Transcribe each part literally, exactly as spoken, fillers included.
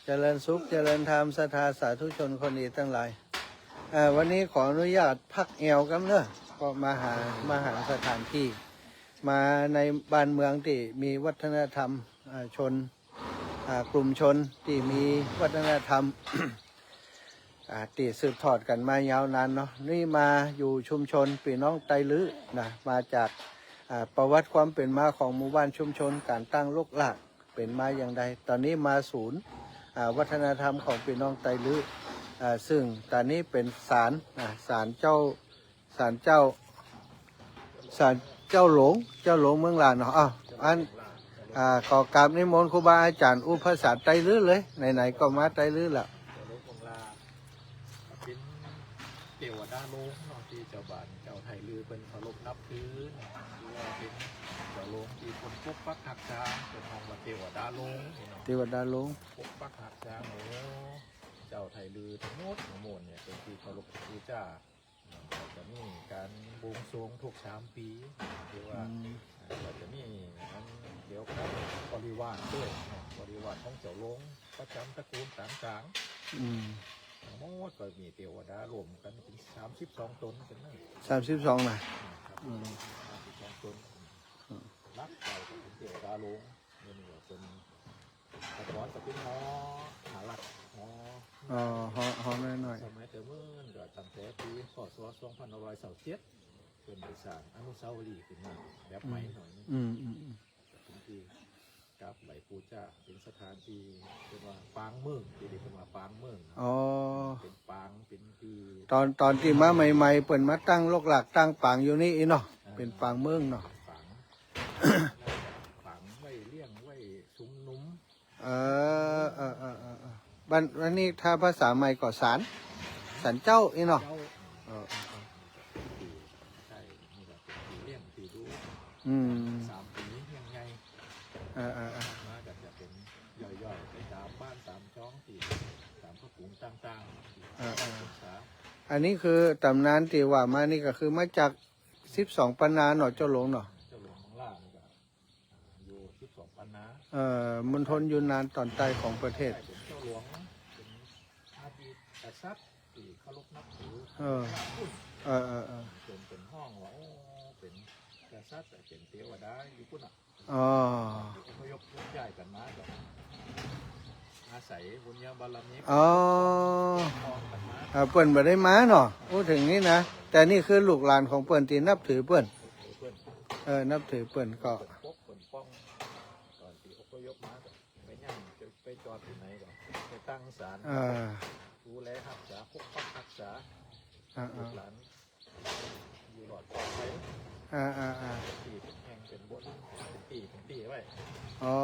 เจริญสุข เจริญธรรม ศรัทธาสาธุชนคนดีตังหลาย เอ่อ วันนี้ขออนุญาตพักแอวกำเน้อ ก็มาหา มาหาสถานที่ มาในบ้านเมืองตี้มีวัฒนธรรม อ่า ชน อ่า กลุ่มชนตี้มีวัฒนธรรม อ่า ตี้สืบทอดกั๋นมายาวนานเนาะ นี่มาอยู่ชุมชนปี้น้องไตรลื้อนะ มาจาก อ่า ประวัติความเป๋นมาของหมู่บ้านชุมชน ก๋านตั้งลกลาก เป๋นมาอย่างใด ต๋อนนี้มาศูนย์ อ่า วัฒนธรรมของปี้น้องไตรลื้อ อ่า ซึ่งต๋อนนี้เป๋นศาล อ่า ศาลเจ้า ศาลเจ้า ศาลเจ้าหลง เจ้าหลงเมืองหลานเนาะ อ้าว อัน อ่า ขอกราบนิมนต์ครูบาอาจ๋ารย์อู้ภาษาไตรลื้อเลย ไหนๆ ก็มาไตรลื้อละ เป๋นเตวดาหลวงเนาะ ตี้จาวบ้านจาวไตรลื้อเปิ้นเคารพนับถือเนาะ คือว่าเป๋นเจ้าหลวงตี้เปิ้นปกปักฮักษา เปิ้นฮ้องว่าเตวดาหลวงนี่เนาะ เตวดาหลวง ปกปักฮักษาหมู่เจ้าไตรลื้อตังหมดตังมวลเนี่ย เป๋นตี้เคารพบูชา ก็จะมีก๋านบวงสรวงทุกสามปี๋ คือว่า อืม ก็จะมีอันเกี่ยวกับบริวารด้วยเนาะ บริวารของเจ้าหลวงประจ๋ำตระกูลต่างๆ อืม ตังหมดก็มีเตวดารวมกั๋นเป๋นสามสิบสองต๋นกั๋นนะ สามสิบสองนะ อืม ครับ อืม สามสิบสองต๋น อืม หลักใหญ่ก็เป๋นเตวดาหลวง นี่ก็เป๋น แต่ก่อนก็เป๋นหอหารัก หอ อ๋อ หอ หอน้อยๆ สมัยแต่เมื่อนั้นก็ตั้งแต่ปี๋ พ.ศ. สองพันห้าร้อยซาวเจ็ด เปิ้นได้สร้างอนุสาวรีย์ขึ้นมาแบบใหม่หน่อยนึ่ง อืม อืม อืม เป๋นตี้กราบไหว้ปู๋จา เป๋นสถานตี้เปิ้นว่าปางเมือง ตี้เรียกกั๋นว่าปางเมือง อ๋อ เป๋นปาง เป๋นตี้ ต๋อน ต๋อนตี้มาใหม่ๆ เปิ้นมาตั้งลกลากตั้งปางอยู่นี่อี้เนาะ อ่า เป๋นปางเมืองเนาะ ปาง ปางไว้เลี้ยงไว้ชุมนุม เออ เออ เออ เออ เออ บัด บัดนี้ถ้าภาษาใหม่ก็ศาล ศาลเจ้าอี้เนาะ เจ้า เออ เออ เออ ใช่ นี่ก็เป๋นตี้เลี้ยงตี้ดู อืม สามปี๋เลี้ยงใหญ่ เออ เออ เออ มาก็จะเป๋นย่อยๆ ไปต๋ามบ้านต๋ามจ้องตี้ ต๋ามพระกรุงต่างๆ ตี้ เออ เออ ศึกษา อันนี้คือต๋ำนานตี้ว่ามานี่ก็คือมาจากสิบสองปันนาเนาะ เจ้าหลวงเนาะ เจ้าหลวงเมืองล่านี่ก็ อยู่สิบสองปันนา เอ่อ มณฑลยูนนานต๋อนใต้ของประเทศ เป๋นเจ้าหลวง เป๋นอดีตกษัตริย์ตี้เคารพนับถือ เออ เออ เออ เออ เป๋น เป๋นฮ้องว่า โอ้ เป๋นกษัตริย์ เป๋นเตวดาอยู่ปุ้นน่ะ อ๋อ อพยพย้ายกั๋นมาก็ อาศัยบุญญาบารมี อ๋อ ครองกั๋นมา อ่า เปิ้นบ่ได้มาเนาะ พูดถึงนี่นะ แต่นี่คือลูกหลานของเปิ้นตี้นับถือเปิ้น เปิ้น เออ นับถือเปิ้นก็ เปิ้นปกเปิ้นป้อง ต๋อนตี้อพยพมาก็ไปย่างไปจอดตี้ไหนก็ไปตั้งศาล อ่า ดูแลฮักษา ปกปักฮักษา อ่า อ่า ลูกหลาน อยู่รอดปลอดภัย อ่า อ่า อ่า ตี้เป๋นแห่งเป๋นบน เป๋นตี้เป๋นตี้ไว้ อ๋อ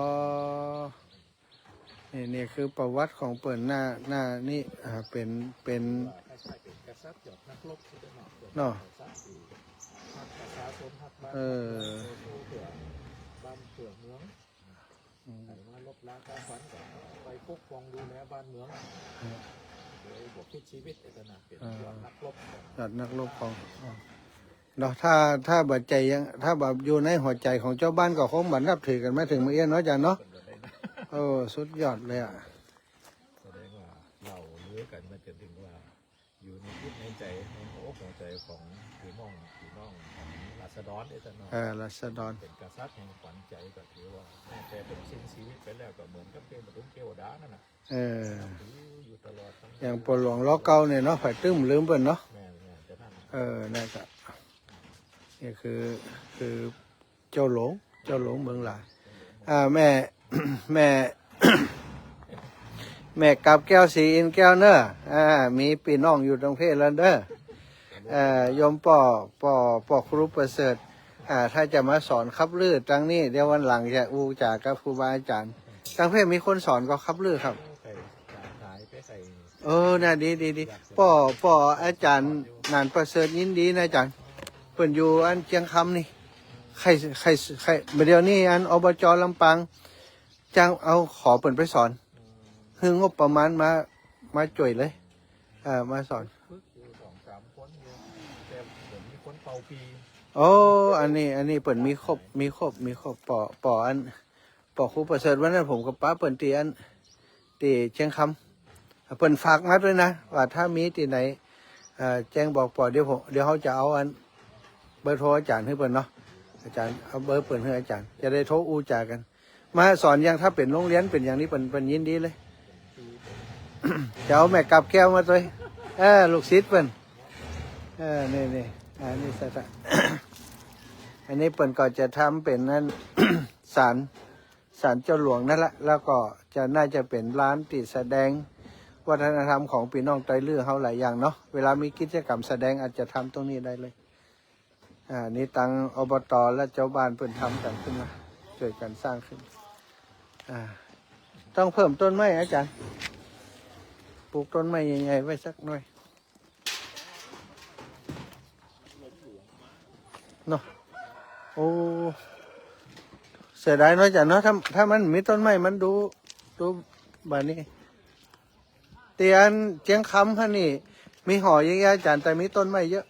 นี่ นี่คือประวัติของเปิ้นหน้า หน้านี่ อ่า เป๋น เป๋น ว่าคล้ายๆเป๋นกษัตริย์ยอดนักรบ เนาะ เนาะ กษัตริย์ตี้ฮักประชาชน ฮักบ้าน เออ ฮักเมือง เพื่อบ้านเพื่อเมือง อืม ใผมาลบล้างก๋านฝันก็ไปปกป้องดูแลบ้านเมือง ครับ โดยบ่คิดชีวิต ไอ้ตระหนักเป๋น อ่า ยอดนักรบ ยอดนักรบของ อ่า เนาะ ถ้า ถ้าบ่าใจ๋ยัง ถ้าบ่าอยู่ในหัวใจ๋ของจาวบ้านก็คงบ่นับถือกั๋นมาเถิงมื้อเอี้ยเนาะอาจ๋ารย์เนาะ เปิ้นบ่ได้นะ โอ้ สุดยอดเลยอะ แสดงว่าเล่าลือกั๋นมาจ๋นเถิงว่า อยู่ในจิตในใจ๋ ในหัวอกหัวใจ๋ของปี้น้อง ปี้น้องของราษฎรเด้อเจ้าเนาะ เออ ราษฎร เป๋นกษัตริย์แห่งขวัญใจ๋ ก็ถือว่าแม้แต่เปิ้นสิ้นชีวิตไปแล้วก็เหมือนกับเป๋นปฐมเทวดานั่นน่ะ เออ นับถืออยู่ตลอดทั้ง อย่างป้อหลวงล้อเก๊าเนี่ยเนาะ ใผตึ้มลืมเปิ้นเนาะ แม่นๆ เจ้านั่น เออ นั่นก็ นี่คือ คือ เจ้าหลง เจ้าหลงเมืองหลาย อ่า แม่ แม่ แม่กาบแก้วศรีอินทร์แก้วเน่อ อ่า มีปี้น้องอยู่ตรงเพศแล้วเน่อ เอ่อ โยมป้อ ป้อ ป้อครูประเสริฐ อ่า ถ้าจะมาสอนคับลือตังนี้ เดี๋ยววันหลังจะอู้จ๋ากับครูบาอาจ๋ารย์ ตังเพศมีคนสอนก่อคับลือครับ เออ น่ะ ดี ดี ดี ป้อ ป้ออาจ๋ารย์หนานประเสริฐยินดีนะอาจ๋ารย์ เปิ้นอยู่อันเจียงคำนี่ ใค่ ใค่ ใค่ บ่าเดี่ยวนี้อัน อบจ ลำปาง จ้างเอา ขอเปิ้นไปสอน หื้องบประมาณมา มาจ้วยเลย เออ มาสอน ฝึกอยู่สองสามคนอยู่ แต่เปิ้นมีคนเป่าปี่ โอ้ อันนี้ อันนี้เปิ้นมีครบ มีครบ มีครบ ป้อ ป้ออัน ป้อครูประเสริฐ วันนั้นผมก็ปะเปิ้นตี้อัน ตี้เจียงคำ เปิ้นฝากมาตวยนะ ว่าถ้ามีตี้ไหน เอ่อ แจ้งบอกป้อ เดี๋ยวผม เดี๋ยวเฮาจะเอาอัน เบอร์โทรอาจ๋ารย์หื้อเปิ้นเนาะ อาจ๋ารย์เอาเบอร์เปิ้นหื้ออาจ๋ารย์ จะได้โทรอู้จ๋ากั๋น มาสอนอย่าง ถ้าเป๋นโฮงเฮียนเป๋นอย่างนี้ เปิ้น เปิ้นยินดีเลย จะเอาแม่กาบแก้วมาตวย เออ ลูกศิษย์เปิ้น เออ นี่ นี่ อันนี้สถา- อันนี้เปิ้นก็จะทำเป๋นนั่น ศาล ศาลเจ้าหลวงนั่นแหละ แล้วก็จะ น่าจะเป๋นลานตี้แสดงวัฒนธรรมของปี้น้องไตลื้อเฮาหลายอย่างเนาะ เวลามีกิจกรรมแสดงอาจจะทำตรงนี้ได้เลย อ่า นี่ตัง อบต และจาวบ้านเปิ้นทำกั๋นขึ้นมา จ้วยกั๋นสร้างขึ้น อ่า ต้องเพิ่มต้นไม้อาจ๋ารย์ ปลูกต้นไม้ใหญ่ๆ ไว้สักหน่อย เนาะ โอ้ เสียดายเนาะอาจ๋ารย์เนาะ ถ้า ถ้ามันมีต้นไม้มันดู ดูบ่านี้ ตี้อันเจียงคำหั้นนี่ มีหอเยียะอาจ๋ารย์ แต่มีต้นไม้เยียะ